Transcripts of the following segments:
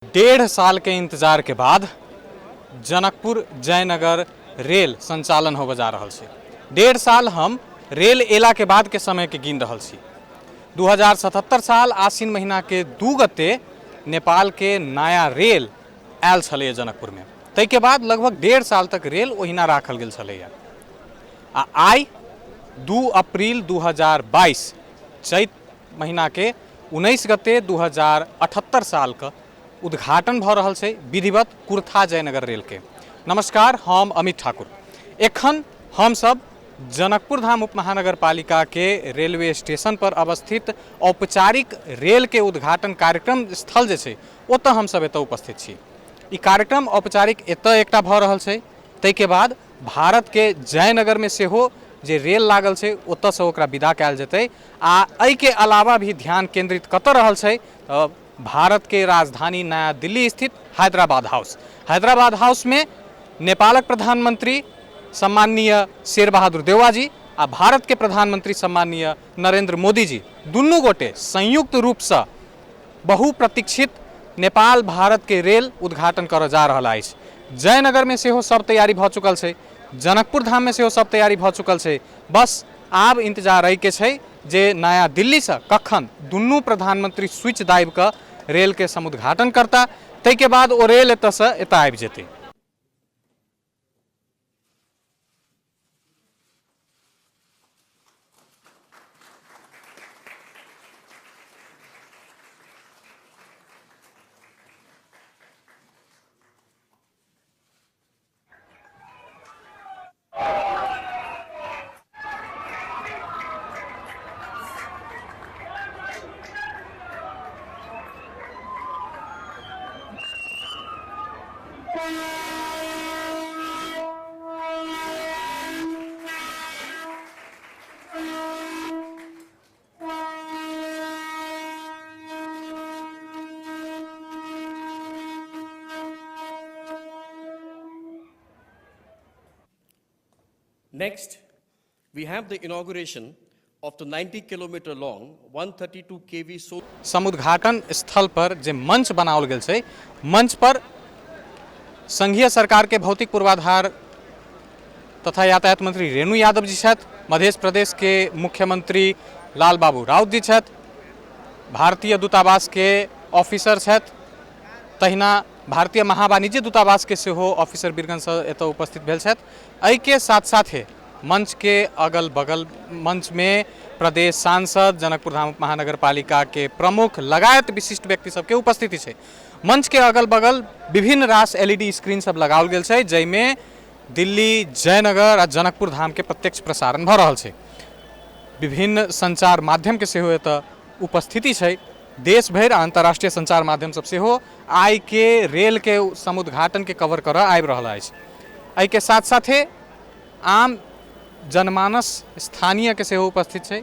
1.5 साल के इंतजार के बाद जनकपुर जयनगर रेल संचालन होबय जा रहल छै। 1.5 साल हम रेल एला के बाद के समय के गिन रहल छी। 2077 साल आश्विन महीना के 2 गते नेपाल के नया रेल आयल छलैए जनकपुर में। ताहिके बाद लगभग 1.5 साल तक रेल ओहिना राखल गेल छलैए आ आइ 2 अप्रैल 2022 चैत महीना के 19 गते 2078 साल के उद्घाटन भऽ रहल छै विधिवत कुर्था जयनगर रेल के। नमस्कार, हम अमित ठाकुर। एखन हमसब जनकपुर धाम उप महानगरपालिका के रेलवे स्टेशन पर अवस्थित औपचारिक रेल के उद्घाटन कार्यक्रम स्थल जे छै ओतऽ हमसब एतऽ उपस्थित छी। ई कार्यक्रम औपचारिक एतऽ एकटा भऽ रहल छै, ताहिके बाद भारत के जयनगर में सेहो जे रेल लागल छै ओतऽसँ ओकरा विदा कयल जेतै। आ एहिके अलावा भी ध्यान केंद्रित कतऽ रहल छै तऽ भारत के राजधानी नया दिल्ली स्थित हैदराबाद हाउस। हैदराबाद हाउस में नेपालक प्रधानमंत्री सम्माननीय शेर बहादुर देउवा जी आ भारत के प्रधानमंत्री सम्माननीय नरेंद्र मोदी जी दुनू गोटे संयुक्त रूपसँ बहुप्रतीक्षित नेपाल भारत के रेल उद्घाटन करऽ जा रहल अछि। जयनगर में सेहो सब तैयारी भऽ चुकल छै, जनकपुर धाम में सेहो सब तैयारी भऽ चुकल छै। बस आब इंतजार एहिके छै जे नया दिल्लीसँ कखन दुनू प्रधानमंत्री स्विच दाबि कऽ रेल के समुद्घाटन करता, ताहिके बाद ओ रेल एतऽसँ एतऽ आबि जेतै। Next, we have the inauguration of the 90 kilometer long 132 kV solar. समुद्घाटन स्थल पर जे मंच बनाओल गेल छै, मंच पर संघीय सरकार के भौतिक पूर्वाधार तथा यातायात मंत्री रेणु यादव जी छथि, मध्य प्रदेश के मुख्यमंत्री लाल बाबू राउत जी छथि, भारतीय दूतावास के ऑफिसर छथि, तहिना भारतीय महावाणिज्य दूतावास के सेहो ऑफिसर बीरगंज से एतऽ उपस्थित भेल छथि। एहिके साथ साथे मंच के अगल बगल मंच में प्रदेश सांसद, जनकपुर धाम महानगरपालिका के प्रमुख लगायत विशिष्ट व्यक्ति सबके उपस्थिति छै। मंच के अगल बगल विभिन्न रास एलईडी स्क्रीन सब लगाओल गेल छै, जाहिमे दिल्ली, जयनगर आ जनकपुर धाम के प्रत्यक्ष प्रसारण भऽ रहल छै। विभिन्न संचार माध्यम के सेहो एतऽ उपस्थिति छै। देश भरि आ अंतर्राष्ट्रीय संचार माध्यम सब सेहो आइ के रेल के समुद्घाटन के कवर करऽ आबि रहल अछि। एहिके साथ साथे आम जनमानस स्थानीय के सेहो उपस्थित छै।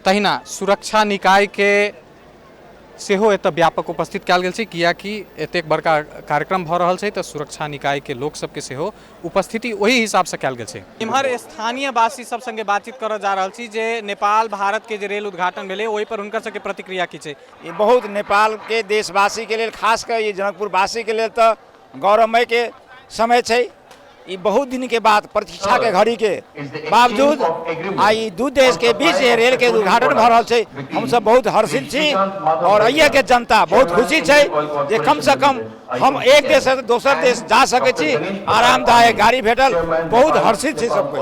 तहिना सुरक्षा निकाय के सेहो एतऽ व्यापक उपस्थित कयल गेल छै, कियाकि एतेक बड़का कार्यक्रम भऽ रहल छै तऽ सुरक्षा निकाय के लोक सबके सेहो उपस्थिति ओहि हिसाबसँ कयल गेल छै। इम्हर स्थानीय वासी सब संगे बातचीत करऽ जा रहल छी जे नेपाल भारत के जे रेल उद्घाटन भेलै ओहि पर हुनकर सबके प्रतिक्रिया की छै। ई बहुत नेपाल के देशवासी के लेल, खास कऽ ई जनकपुरवासी के लेल तऽ गौरवमय के समय छै। ई बहुत दिन के बाद प्रतीक्षा के घड़ी के बावजूद आई दू देश के बीच जे रेल के उद्घाटन भऽ रहल छै, हमसब बहुत हर्षित छी और एहिया के जनता बहुत खुशी छै जे कम से कम हम एक देश से दोसर देश जा सकै छी, आरामदायक गाड़ी भेटल, बहुत हर्षित छी सब कोई।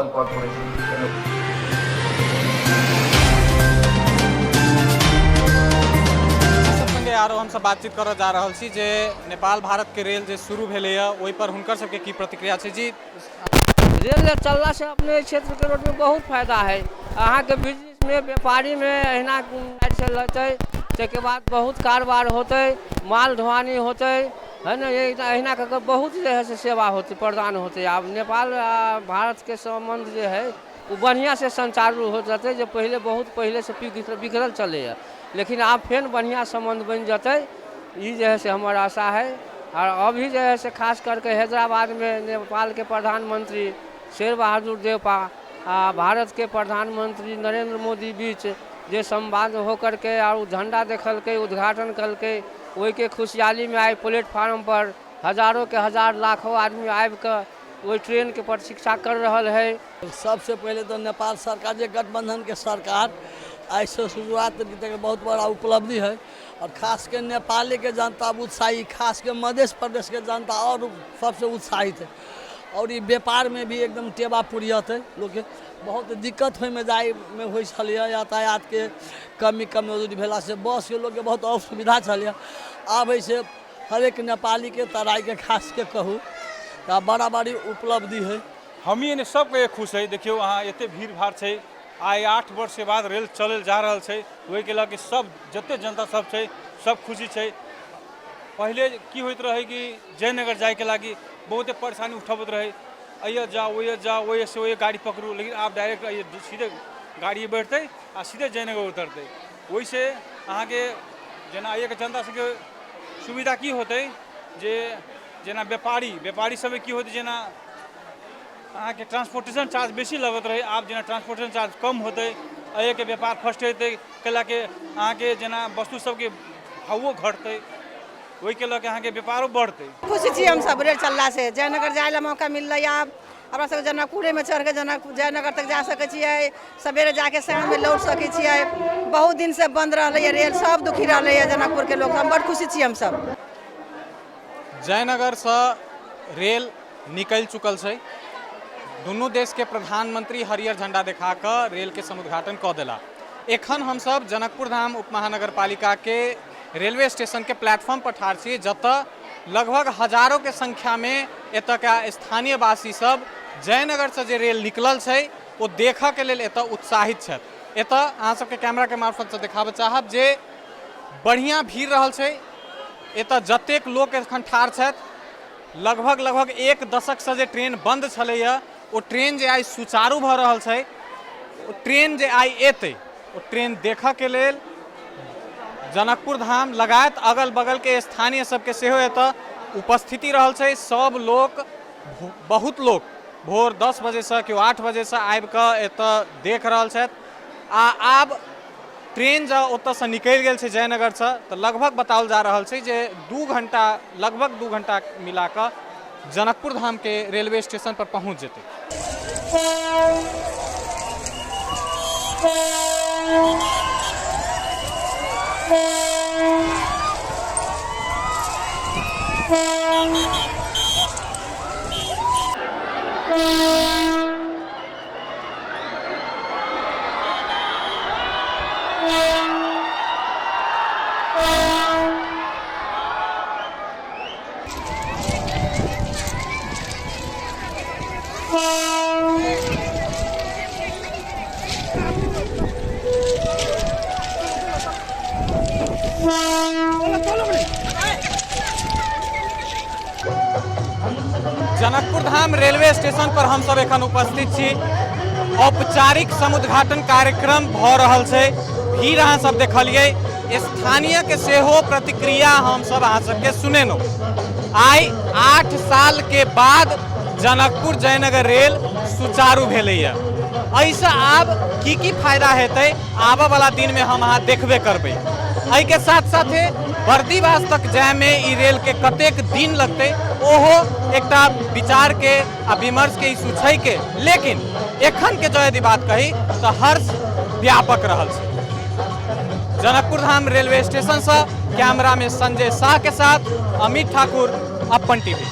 सब संगे आरो हमसब बातचीत करऽ जा रहल छी जे नेपाल भारत के रेल जे शुरू भेलैए ओहि पर हुनकर सबके की प्रतिक्रिया छै जी। रेल चलला से अपने क्षेत्र के रोड में बहुत फायदा है। अहाँके बिजनेस में, व्यापारी में अहिना से लेतै, ताहिके बाद बहुत कारोबार होतै, माल ढुआनी होतै, है ने, अहिना कऽ कऽ बहुत जे है से सेवा होतै, प्रदान होतै। आब नेपाल आ भारत के सम्बन्ध जे है ओ बढ़िआँ से संचारू हो जेतै, जे पहिले बहुत पहिले से बिगड़ल चलैए, लेकिन आब फेर बढ़िआँ सम्बन्ध बनि जेतै, ई जे है से हमर आशा है। और अभी जे है से खास करके हैदराबाद में नेपाल के प्रधानमंत्री शेर बहादुर देवपा आ भारत के प्रधानमंत्री नरेंद्र मोदी बीच जे संवाद हो करके और झंडा देखलकै, उद्घाटन कलकै, ओहिके खुशहालीमे आइ प्लेटफार्मपर हजारोके हजार लाखों आदमी आबिकऽ ओहि ट्रेनके प्रतीक्षा कर रहल है। सबसे पहले तो नेपाल सरकार जे गठबंधन के सरकार ऐसे शुरुआत तक बहुत बड़ा उपलब्धि है और खास के नेपाली के जनता उत्साही, खास के मध्य प्रदेश के जनता और सबसे उत्साहित है। और ये व्यापार में भी एकदम टेबा पुरियत है, लोग के बहुत दिक्कत होय में जाय में होइ छलैए, यातायात के कमी कमजोरी भेला से बस के लोग के बहुत असुविधा छलैए। आब से हरेक नेपाली के तराई के खास के कहू तऽ बड़ा बड़ी उपलब्धि है। हमी एने सबके खुश है। देखियौ अहाँ एते भीड़ भाड़ छै, आइ 8 वर्ष के बाद रेल चलल जा रहल छै, ओहिके लऽ के सब जते जनता सब छै सब खुशी छै। पहिले की होइत रहै कि जयनगर जाइके लागि बहुते परेशानी उठबैत रहै, अइए जाओ ओइए जाओ ओइए से ओइए गाड़ी पकड़ू, लेकिन आब डायरेक्ट अइए सीधे गाड़ी बैठतै आ सीधे जयनगर उतरतै। ओहिसँ अहाँके जेना अइएके जनता सबके सुविधा की होतै जे जेना व्यापारी सबके की होतै, जेना अहाँके ट्रांसपोर्टेशन चार्ज बेसी लगैत रहै, आब जेना ट्रांसपोर्टेशन चार्ज कम होतै, एहिके व्यापार फर्स्ट हेतै, कैलाके अहाँके जेना वस्तु सबके भावो घटतै, ओहिके लऽ के अहाँके व्यापारो बढ़तै। खुशी छी हम सब रेल चलला से, जयनगर जाय ला मौका मिललै। आब हमरा सबके जनकपुरेमे चढ़ के जयनगर तक जा सकै छियै, सवेरे जाके साँझमे लौट सकै छियै। बहुत दिन से बंद रहलै रेल, सब दुखी रहलै जनकपुर के लोग, हम बड़ खुशी छी हम सब। जयनगर से रेल निकलि चुकल छै, दुनू देश के प्रधानमंत्री हरियर झंडा देखा कऽ रेल के समुद्घाटन कऽ देला। एखन हमसब जनकपुर धाम उप महानगरपालिका के रेलवे स्टेशन के प्लेटफॉर्म पर ठाढ़ छी, जतऽ लगभग हजारों के संख्या में एतऽका स्थानीयवासी सब जयनगर से जे रेल निकलल छै ओ देखऽ के लेल एतऽ उत्साहित छथि। एतऽ अहाँ सबके कैमरा के मार्फत से देखाबऽ चाहब जे बढ़िया भीड़ रहल छै। एतऽ जतेक लोक एखन ठाढ़ छथि, लगभग लगभग 1 दशक से जे ट्रेन बंद छलैया ओ ट्रेन जे आइ सुचारू भऽ रहल छै, ओ ट्रेन जे आइ एतै ओ ट्रेन देखऽ के लेल जनकपुर धाम लगायत अगल बगल के स्थानीय सबके सेहो एतऽ उपस्थिति रहल छै। सब लोक, बहुत लोक भोर 10 बजे से केओ 8 बजे से आबि कऽ एतऽ देख रहल छथि। आ आब ट्रेन जँ ओतऽसँ निकलि गेल छै जयनगरसँ तऽ लगभग बताओल जा रहल छै जे 2 घंटा, लगभग 2 घंटा मिला कऽ जनकपुर धाम के रेलवे स्टेशन पर पहुँच जेतै। जनकपुर धाम रेलवे स्टेशन पर हम सब एखन उपस्थित छी। औपचारिक समुद्घाटन कार्यक्रम भऽ रहल छै, भीड़ अहाँ सब देखलियै, स्थानीय के सेहो प्रतिक्रिया हम सब अहाँ सबके सुनेलहुँ। आइ 8 साल के बाद जनकपुर जयनगर रेल सुचारू भेलैया। एहिसँ आब की की फायदा हेतै आबऽ वाला दिन में हम अहाँ देखबे करबै। एहिके साथ साथे बर्दीवास तक जायमे ई रेल के कतेक दिन लगतै ओहो एकटा विचार के आ विमर्श के इशू छै के, लेकिन एखन के जँ यदि बात कही तऽ हर्ष व्यापक रहल छै। जनकपुर धाम रेलवे स्टेशन से कैमरा में संजय शाह के साथ अमित ठाकुर, अपन टीवी।